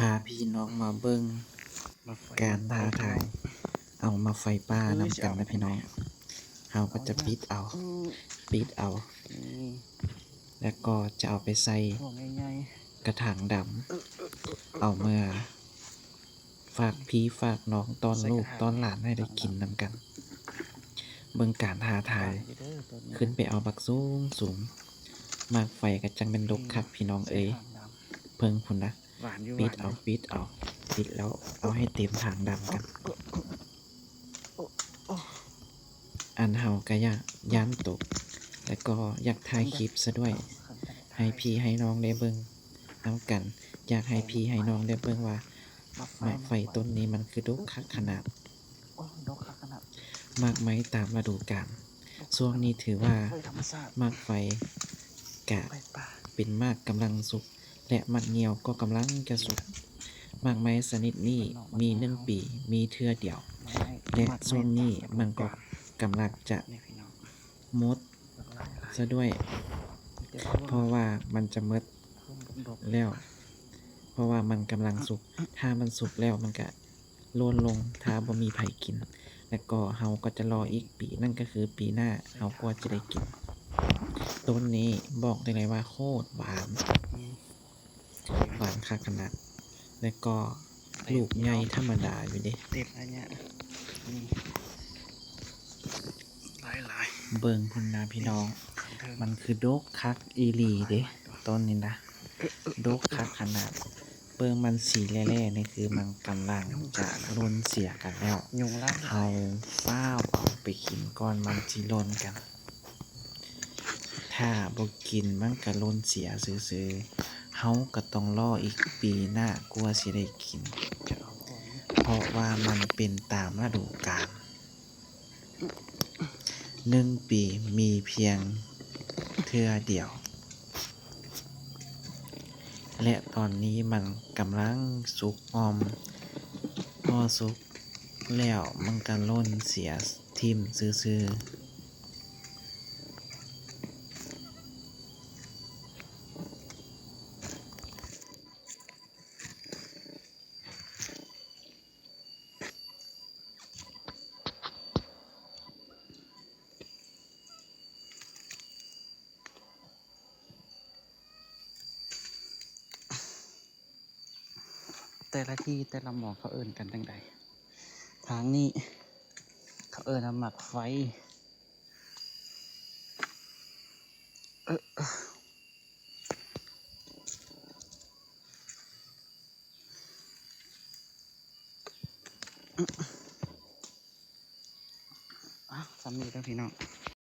ພາພີ່ນ້ອງມາເບິ່ງການທ້າທາຍເອົາໝາກໄຟປ່ານຳກັນນະພີ່ນ້ອງ. ເຮົາກໍຈະປິດເອົາ ປິດເອົາ ແລ້ວກໍຈະເອົາໄປໃສ່ກະຖາງດຳ ເອົາເມືອ ຝາກພີ່ຝາກນ້ອງ ຕ້ອນລູກຕ້ອນຫຼານໃຫ້ໄດ້ກິນນຳກັນ. ເບິ່ງການທ້າທາຍ ຂຶ້ນໄປເອົາບັກສູງໆ ໝາກໄຟກໍຈັ່ງແມ່ນດົກຄັກພີ່ນ້ອງເອີຍ. ເບິ່ງພຸ້ນນະ ປິດເອົາ ປິດເອົາ ປິດແລ້ວເອົາໃຫ້ເຕັມຖາງດຳກັນ. ອັນເຮົາກໍຢ້ານ ຢ້ານຕົກ ແລ້ວກໍຢາກຖ່າຍຄລິບຊະດ້ວຍ ໃຫ້ພີ່ໃຫ້ນ້ອງໄດ້ເບິ່ງນຳກັນ. ຢາກໃຫ້ພີ່ໃຫ້ນ້ອງໄດ້ເບິ່ງວ່າ ໝາກໄຟຕົ້ນນີ້ມັນຄືດົກຄັກຂະໜາດ. ໝາກໄມ້ຕາມລະດູການ ຊ່ວງນີ້ຖືວ່າໝາກໄຟກະເປັນໝາກກຳລັງສຸກ ແລະ ໝາກງຽວກໍກຳລັງຈະສຸກ. ໝາກໄມ້ຊະນິດນີ້ມີໜຶ່ງປີມີເທື່ອດຽວ ແລະ ຊ່ວງນີ້ມັນກໍກຳລັງຈະໝົດຊະດ້ວຍ ເພາະວ່າມັນຈະໝົດແລ້ວ ເພາະວ່າມັນກຳລັງສຸກ. ຖ້າມັນສຸກແລ້ວມັນກະ ຫຼົ່ນລົງ ຖ້າບໍ່ມີໃຜກິນ ແລ້ວກໍເຮົາກໍຈະລໍອີກປີ ນັ້ນກໍຄືປີໜ້າເຮົາກວ່າຈະໄດ້ກິນ. ຕົ້ນນີ້ບອກໄດ້ເລີຍວ່າໂຄດຫວານ ຫວານຄັກຂະໜາດ ແລ້ວກໍລູກໃຫຍ່ທຳມະດາຢູ່ເດ້. ເບິ່ງພຸ້ນນະພີ່ນ້ອງ ມັນຄືດົກຄັກອີ່ຫຼີເດ້ ຕົ້ນນີ້ນະ ດົກຄັກຂະໜາດ. ເບິ່ງມັນສີແຫຼ້ໆ ນີ້ຄືມັນກຳລັງຈະຫຼົ່ນເສຍກັນແລ້ວ. ເຮົາຟ້າວເອົາໄປກິນກ່ອນມັນຊິຫຼົ່ນກັນ. ຖ້າບໍ່ກິນມັນກະຫຼົ່ນເສຍຊື່ໆ. ເຮົາກະຕ້ອງລໍອີກປີໜ້າກວ່າຊິໄດ້ກິນ ເພາະວ່າມັນເປັນຕາມລະດູການ. ໜຶ່ງປີມີພຽງເທື່ອດຽວ ແລະ ຕອນນີ້ມັນກຳລັງສຸກອ່ອມ ພໍສຸກແລ້ວມັນກະຫຼົ່ນເສຍຖິ້ມຊື່ໆ. ແຕ່ລະທີ່ແຕ່ລະໝ່ອງເຂົາເອີ້ນກັນຈັ່ງໃດ? ທາງນີ້ເຂົາເອີ້ນວ່າໝາກໄຟ. ອ່ະ ສ່ຳນີ້ເດີພີ່ນ້ອງ.